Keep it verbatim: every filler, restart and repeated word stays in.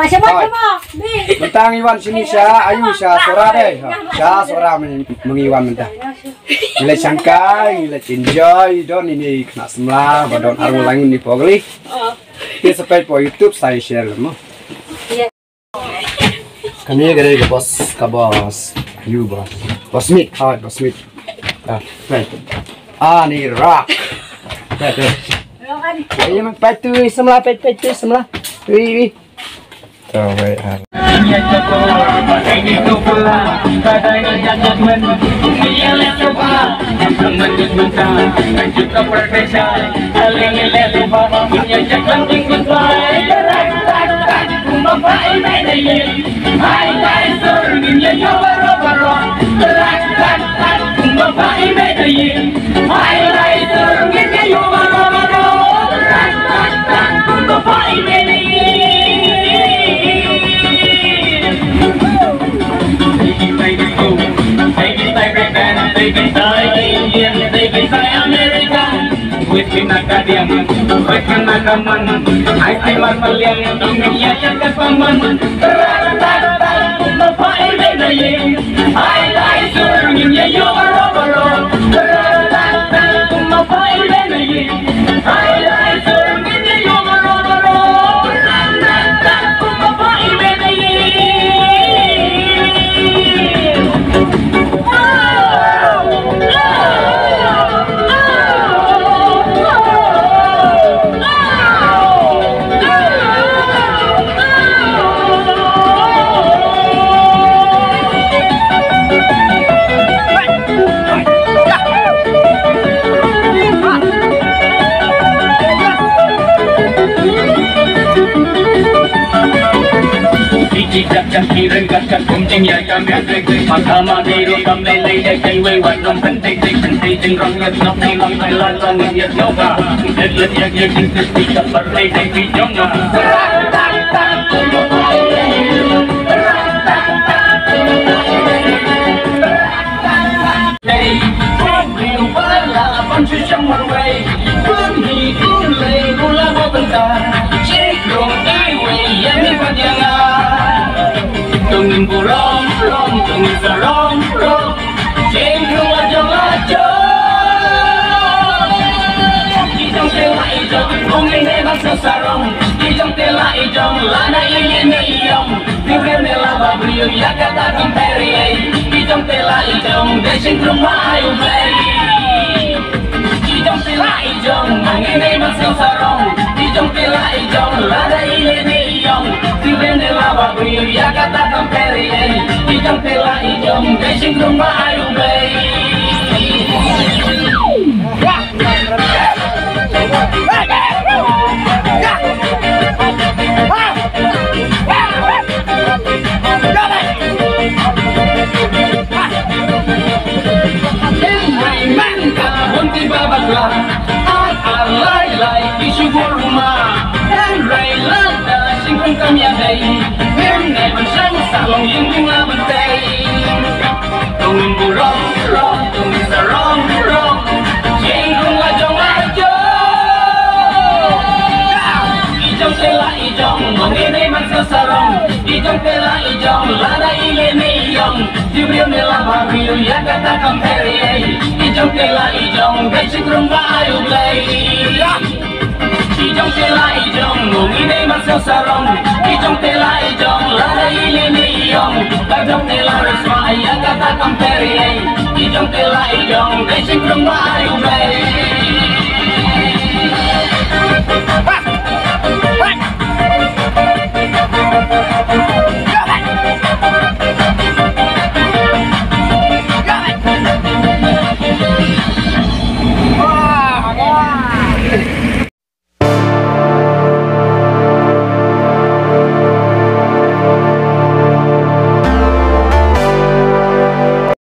Mynta ngi wan shane sha, ayu sha Sohra de. Sha Sohra mynta ngi leit shangkai, ngi leit enjoy, don ine i khynnah samla ba don arngut laingut ine i pokli. Te sa peit hapoh YouTube sa share mo. Kane ka dei ka boss, ka boss. Yu boss. Boss Smith, hi boss Smith. Ah, peit. Ah, ni rock. Peit, peit. Ui, mang peit tu, samla, peit, peit tu, samla. Ui, ui. Kawei ah.